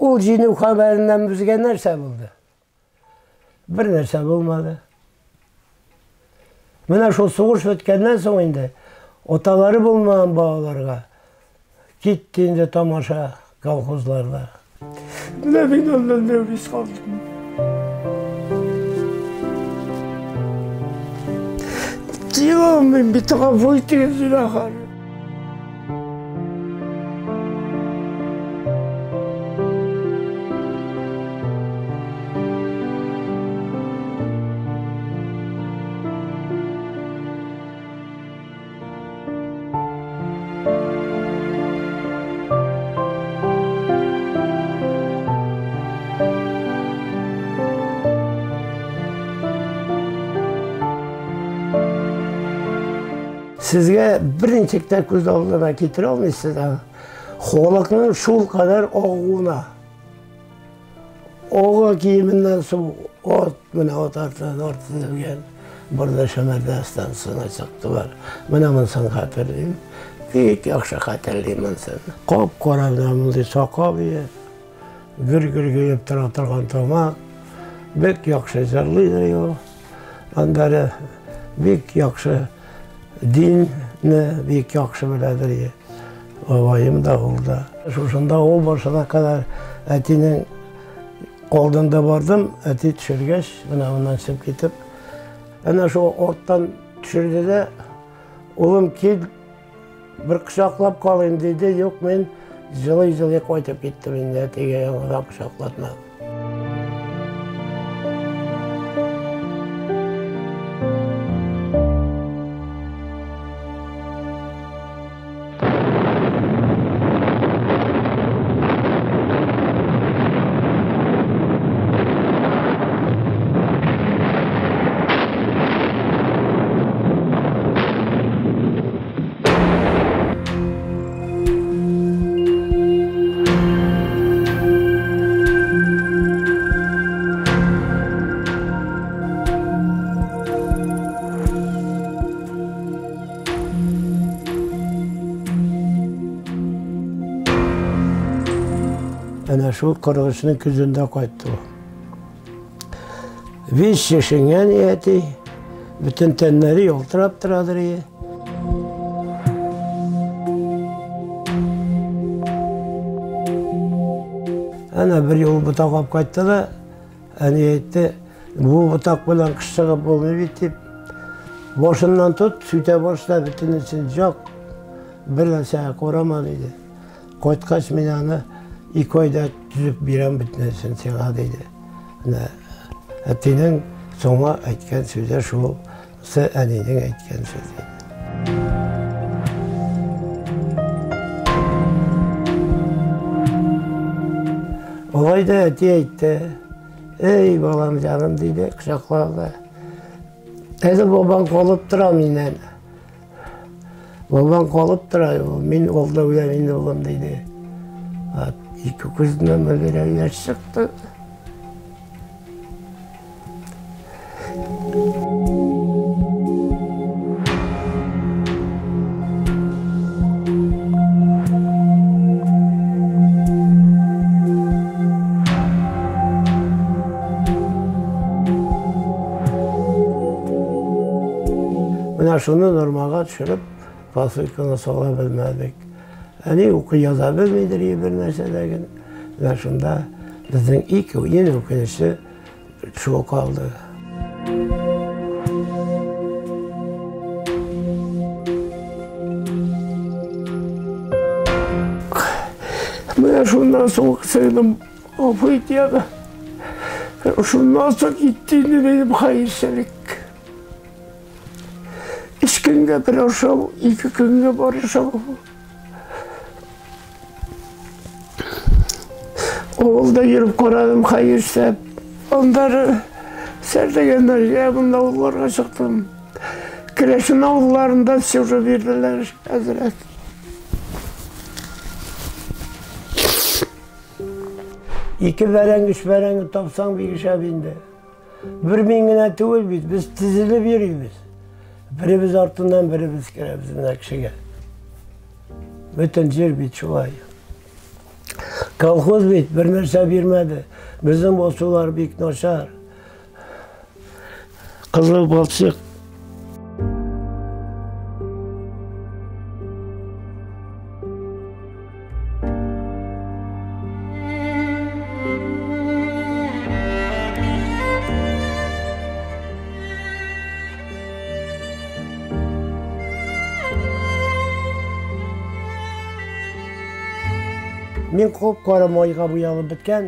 Ул җиңү хәбәреннән безгә нәрсә булды? Бер нәрсә булмады. Менә шул сугыш беткәннән соң инде аталары булмаган балаларга китте инде тамаша колхозларда. Менә мин аннан нәүмиз калдым. Тия алмыйм бит, гафу итегез, зинһар. Сезгә берничек тә күз алдына китерә алмыйсыз да, халыкның шул кадәр агуына. Ага киеменнән соң ат, менә ат артыннан ат тезелгән. Бұрда Шәмәрдә станциясенә чыктылар. Менә монысын хәтерлим. Бик яхшы хәтерлим монысын. Кап-кара менә мондый сакал ие. Гөр-гөр килеп тора торган тамак. Бик яхшы җырлыйдыр ул. Аннары бик яхшы динне бик яхшы беләдер. Бабаем да ул да. Шушында ул башына кадәр әтинең алдында бардым, әти төшергәч, менә моннан чыгып китеп, әнә шул арттан төшерде дә, улым кил, бер кочаклап калыйм диде, юк, мин җылый-җылый кайтып киттем инде, әтигә яңадан кочаклатмадым. Әнә шул 43-нең көзендә кайтты ул. Биш шешенгән әти, бөтен тәннәре ялтырап торадыр ие. Әнә бер юл ботак алып кайтты да, әни әйтте, бу ботак белән кыш чыгып булмый бит дип. Башыннан тот, сүтә башла, бөтенесен жак, бер нәрсәгә карама диде. Кайткач мин аны ике айда төзеп бирәм бөтенесен сиңа диде. Менә әтинең соңа әйткән сүзе шул, әнинең әйткән сүзе. Алай да әти әйтте, эй, балам җаным, диде, кочаклады. Әле бабаң калып тора миннән. Бабаң калып тора, мин алда үләм инде, улым, диде. Ике күзеннән мөлдерәп яшь чыкты. Менә шуны нормага төшереп, посылканы сала белмәдек. Әни укый яза белмидер бер нәрсә дә генә. Менә шунда безнең ике иң үкенечле шул калды. Менә шуннан соң сеңлем гафу ит ягы. Шуннан соң китте инде минем хәерчелек. Өч көнгә бер ашау, ике көнгә бар ашау. Авылда йөреп карадым, хәер эшләп. Аннары Сәрдегәннәргә, монда авылларга чыктым. Керәшен авылларында сюжет бирделәр әзрәк. Ике бәрәңге, өч бәрәңге тапсаң бик шәп инде. Бер мин генә түгел бит, без тезелеп йөрибез. Беребез артыннан беребез керәбез менә кешегә. Бөтен җир бит шулай. Колхоз бит бер нәрсә бирмәде. Безнең басулар бик начар. Кызыл балчык. Мин коп-кара майга буялып беткән,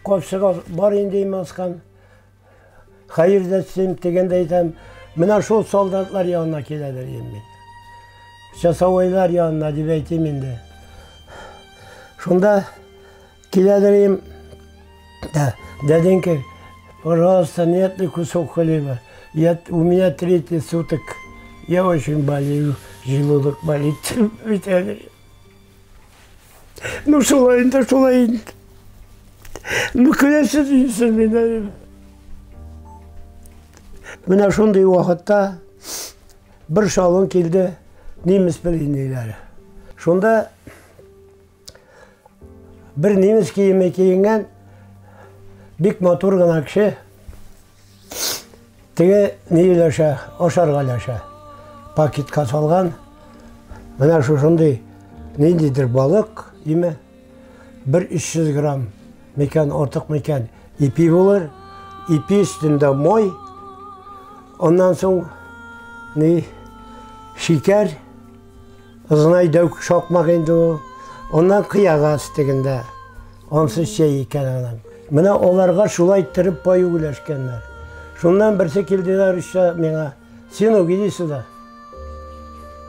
капчык бар инде имаскан. Хәер дә син дигәндә әйтәм, менә шул солдатлар янына киләдер идем мин. Часовойлар янына дип әйтим инде. Шунда киләдер идем, да, дяденька, пожалуйста, нет ли кусок хлеба? Я, у меня третий суток, я очень болею, желудок болит. Ну, шулай инде, шулай инде. Ну, көләсез инде мине. Менә шундый вакытта бер шалун килде, немец пленнийләре. Шунда бер немец киеме киенгән бик матур гына кеше теге ни өләшә, ашарга өләшә. Пакетка салган. Менә шушындый ниндидер балык, име, бер 300 грамм микән, артык микән, ипи булыр. Ипи өстендә май, аннан соң ни шикәр, ызынай дәү шакмак инде ул. Аннан кыягаз тегендә. Ансыз чәй икән аның. Менә аларга шулай иттереп паю өләшкәннәр. Шуннан берсе килделәр русча миңа. Сынок, иди сюда.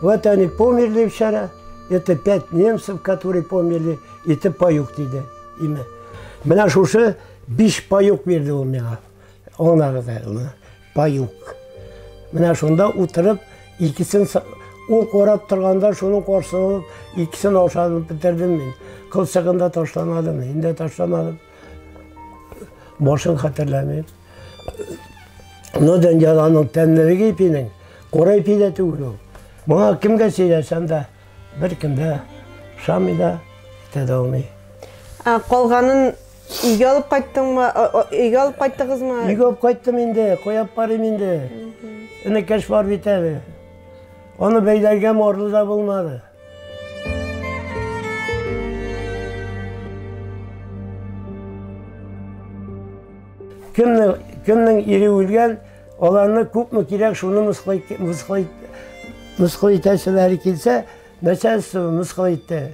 Вот они померли вчера. Это 5 немцев, которые померли. Это паёк диде име. Менә шушы 5 паёк бирде ул миңа. Аңлагыз әле, паёк. Менә шунда утырып, икесен ул карап торганда шуның каршысына алып, икесен ашап бетердем мин. Кылчыгын да ташламадым, инде ташламадым. Башын хәтерләмим. Но дөньяда аның тәмлелеге ипинең, кара ипи дә түгел ул. Моңа кемгә сөйләсәм дә, беркем дә ышанмый да, әйтә дә алмый. Ә калганын өйгә алып кайттыңмы? Өйгә алып кайттыгызмы? Өйгә алып кайттым инде, кая барыйм инде. Энекәш бар бит әле. Аны бәйләргә марлы да булмады. Кемнең, кемнең ире үлгән, аларны күпме кирәк, шуны мыскыл мыскыл мыскыл итәселәре килсә, начальство мыскыл итте.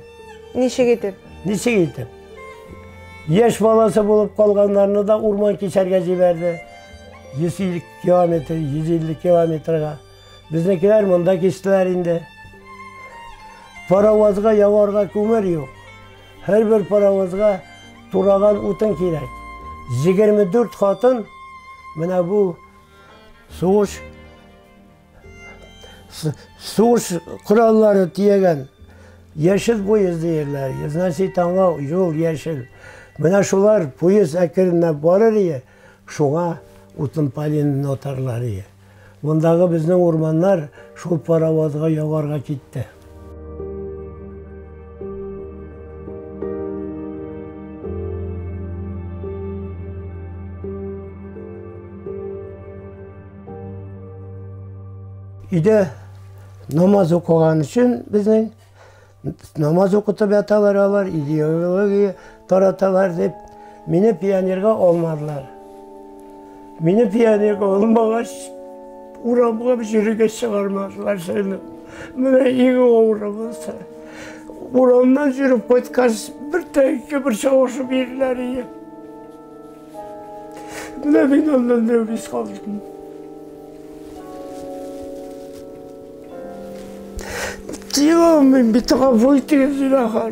Ничек итеп? Ничек итеп? Яшь баласы булып калганнарны да урман кисәргә җибәрде. 150 километр, 150 километрга. Безнекеләр монда кистеләр инде. Паровозга яварга күмер юк. Һәрбер паровозга тураган утын кирәк. 24 хатын менә бу сугыш сугыш кораллары төягән яшел поезд диярләр. Значит, аңа юл яшел. Менә шулар поезд әкренләп барыр ие, шуңа утын полин атарлар ие. Мондагы безнең урманнар шул паровозга ягарга китте. Өйдә намаз укыган өчен безнең намаз укытып яталар алар, идеология тараталар дип, мине пионерга алмадылар. Мине пионерга алмагач, урамга йөрергә чыгармадылар сине. Менә иң авыры булса. Урамнан йөреп кайткач, бер тәңкә бер чабышып йөриләр иде. Менә мин аннан нәүмиз калдым. Тия алмыйм бит, гафу итегез, зинһар.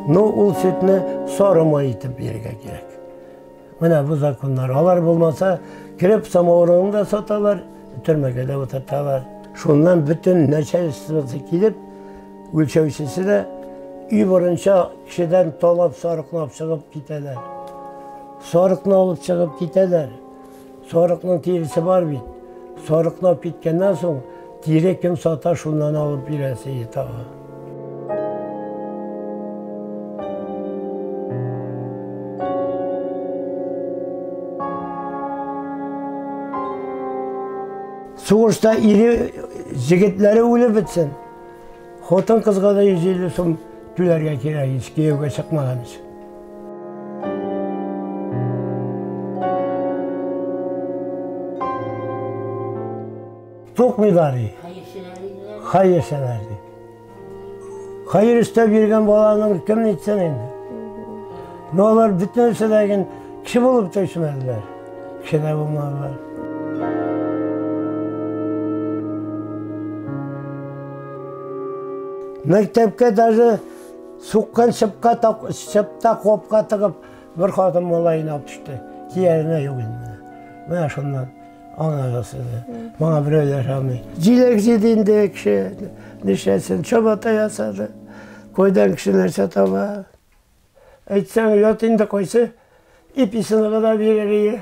Ну, ул сөтне сары май итеп бирергә кирәк. Менә бу законнар. Алар булмаса, кереп самавырын да саталар, төрмәгә дә утырталар. Шуннан бөтен начальствосы килеп, үлчәүчесе дә өй борынча кешедән талап, сарыклап чыгып китәләр. Сарыкны алып чыгып китәләр. Сарыкның тиресе бар бит. Сарыкны алып киткәннән соң, тире кем сата, шуннан алып бирәсе тагы. Сугышта ире җегетләре үлеп бетсен. Хатын кызга да 150 сум түләргә кирәк, һич кияүгә чыкмаган өчен. Тукмыйлар. Хәерчеләр ди. Хәер өстәп йөргән баланың кем нитсен инде? Но алар бөтенесе дә кеше булып та үсмәделәр. Кеше дә булмадылар. Мәктәпкә даже суккан чыпка чыпта копка тыгып бер хатын малаен алып төште. Кияренә юк инде. Менә шуннан аңлагыз инде. Моңа берәү дә ышанмый. Җиләк җыйды инде кеше, нишләсен, чабата ясады. Кайдан кеше нәрсә таба? Әйтсәң, оят инде кайсы ипи сыныгы да бирер ие.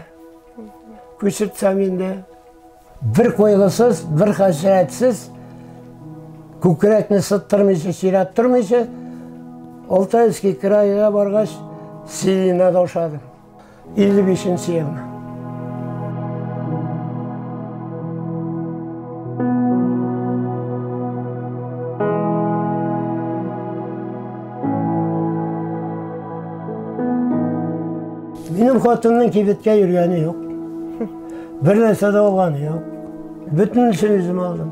Күчертсәм инде. Бер кайгысыз, бер хәсрәтсез, күкрәкне сыттырмыйча, чират тормыйча, Алтайский крайга баргач, Селина да ошадым. 55 елны. Минем хатынның кибеткә йөргәне юк. Бер нәрсә дә алганы юк. Бөтенесен үзем алдым.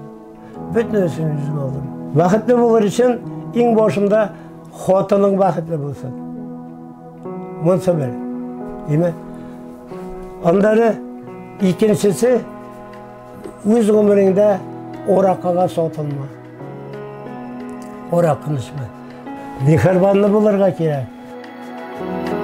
Бөтенесен үзем алдым. Бәхетле булыр өчен иң башында хатының бәхетле булсын. Монсы бер. Димә. Аннары икенчесе үз гомереңдә аракыга сатылма. Аракыны эчмә. Миһербанлы булырга кирәк.